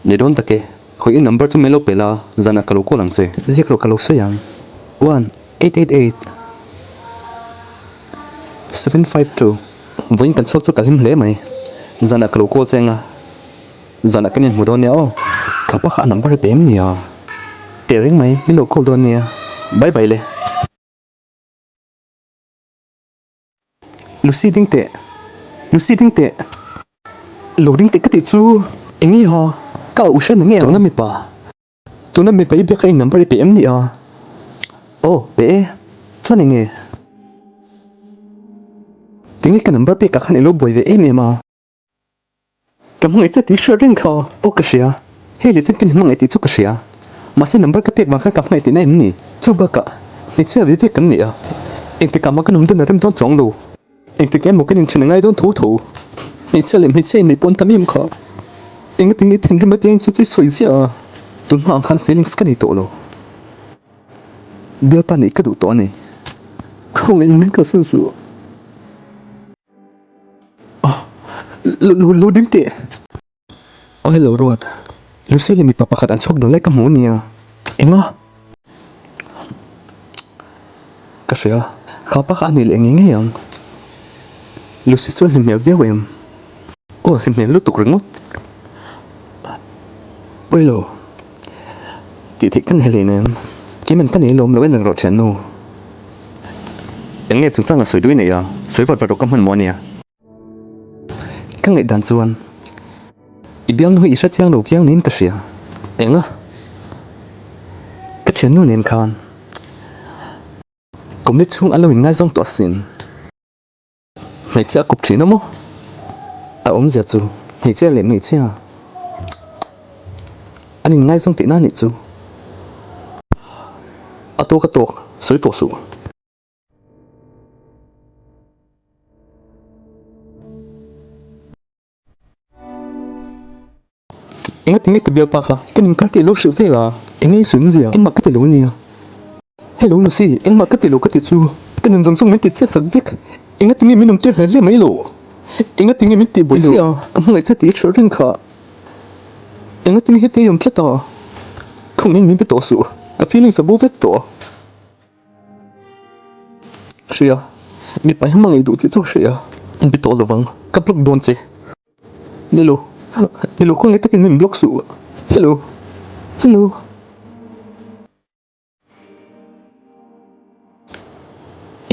Ni dawn tak e, khawi i number chu min lo pe la, zanah ka lo call ang che. Ziak rawh ka lo sawi ang, one, eight eight eight, 752. Vawiin kan chhuak chu ka hlim hle mai. Zanah ka lo call che anga, zanah kan inhmu dawn nia aw. Ka pa kha a number hi pe em nia? Teh reng mai, min lo call dawn nia. Bye bye le. Lucy ding teh, Lucy ding teh. Lo ding teh ka tih chu eng nge ha? Ka auh hran eng nge ang? Tuna mipa. Tuna mipa i biak kha i number i pe em ni a? Aw, pe e. Chuan eng nge? Tinge ka number pekah khan i lo buai ve em em a? Ka hmangaih che tih hriat reng kha. Aw ka hria. Hei leh chen ka ni hmangaih tih chu ka hria. Mahse number ka pek vang khan ka hmangaih tihna em ni? Chu bakah hmeichhia ve ve kan ni a. Engtikah mah kan awm dawn a rem dawn chuang lo. Engtik emaw kan inthen a ngai dawn tho tho. Hmeichhia leh hmeichhia inneih pawh an tam em kha. Engati nge thinrim apiang chu chu i sawi ziah a? Tun hma ang khan feelings ka nei tawh lo. Bialpa neih ka duh tawh a ni. Khawngaih min kalsan suh. Lo ding teh. Aw hello Ruat, Lucy leh mipa pakhat an chhuak dawn lai ka hmu ania. Enga? Ka hria, kha pa kha a nei leh ngei ngei ang. Lucy chu a hlim hmel viau em? Aw a hlim hmel lutuk ringawt. Pawilo, tih theih ka nei hleinem. Keiman ka nei lawm lo en reng rawh thiannu. Eng nge chungchang a sawi duai nei a, sawi vat vat rawh ka hman maw ania. Ka ngaihdan chuan i bialnu hi i hre chiang lo viau niin ka hria. Enga? Ka thiannu nen khan Committee chhung an lo inngaizawng tawh asin. Hmeichhia a kawp thin a maw? A awmzia chu hmeichhia leh hmeichhia an inngaizawng tihna a nih chu. A tawk a tawk, sawi tawh suh. Engati nge ka bialpa kha ka nin kar tih lo hrilh vel a? Enge i sawi zia? Engmah ka ti lo ania. Hello Lucy, engmah ka ti lo ka ti chu ka nun zawng zawng min ti chhiat sak vek. Engati nge min awm tir hle hle mai lo? Engati nge min tih buai chiah a? Ka hmangaih che tih i hrilh reng kha. Engati nge heti i awm tlat a? Khawngin min pe tawh suh, ka feelings a bo vek tawh. Hria, mipa hi hmangaih duh tih chu ka hria. In be tawh lovang, ka block dawn che. Hello, hello khawngaih takin min block suh. Hello, hello.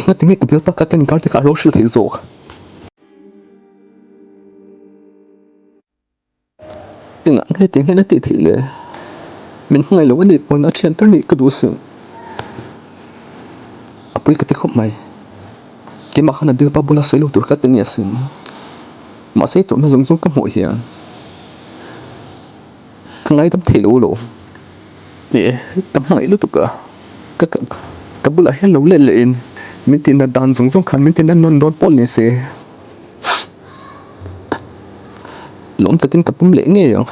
Engati nge ka bialpa kha ka inkar te kha a lo hrilh theih zawk? Engah nge tih hian a tih theih le? Min hmangaih loh a nih pawn a thian ber nih ka duh asin. A pui ka ti khawp mai. Keimah khan a bialpa bula sawi lo tur kha ka ni asin. Mahse tawrhna zawng zawng ka hmuh hian ka ngaidam thei lo lo. Ni e, ka hmangaih lutuk a, ka ka bulah hian lo let leh in min tihna dan zawng zawng khan min tihna nawn dawn pawh ni se. Lawm takin ka pum leh ngei ang.